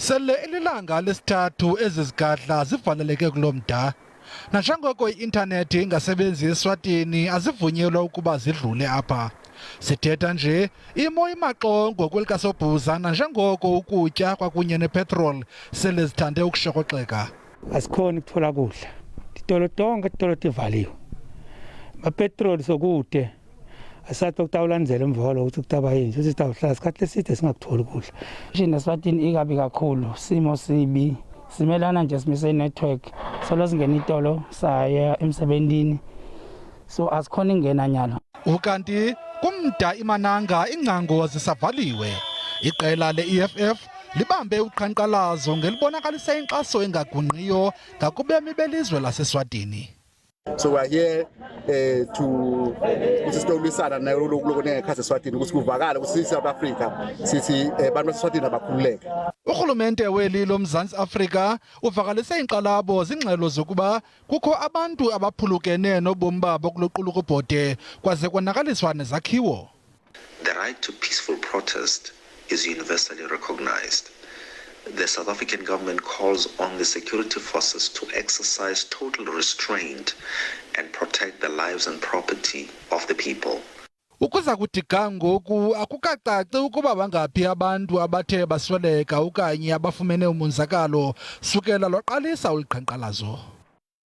Sele ililanga lesithathu ezi zigadla zivaleleke kulo mda. Nanjengoko i-intanethi ingasebenzi eSwatini azivunyelwa ukuba zidlule apha. Sithetha nje imo imaxongo kwelikaSobhuza nanjengoko ukutya kwakunye nepetrol sele zithande ukushokoxeka. Asikhoni ukuthola kudla. Titolo tonke titolo tivaliwe. Mapetroli sokude. Asathi okutawulandzela emva kwaloko ukuthi kutaba yini futhi sitawuhlala isikhathi eside singakutholi ukudla. Nje Eswatini ikabi kakhulu simo sibi simelana nje simise i-network solo singena itolo saya emsebentini so asikhona ingena nyalo. Ukanti kumda iMananga ingcango zisavaliwe. Iqela le-EFF libambe uqhankqalazo ngelibonakalisa inkxaso engagungqiyo ngakubemi belizwe laseSwatini. So we are here to ukuthi sitolwisana nayo lokhu nengekhathi eSwatini ukuthi kuvakale ukuthi South Africa sithi abantu baseSwatini abakhululeke. Urhulumente weli loMzantsi Afrika uvakalise inkxalabo zingxelo zokuba kukho abantu abaphulukene nobomi babo kuloqulukubhode kwaze konakaliswa nezakhiwo. The right to peaceful protest is universally recognized. The South African government calls on the security forces to exercise total restraint and protect the lives and property of the people. Ukuza kuthi ga ngoku akukacaci ukuba bangaphi abantu abathe basweleka okanye abafumene umonzakalo sukela lwaqalisa olu qhankqalazo.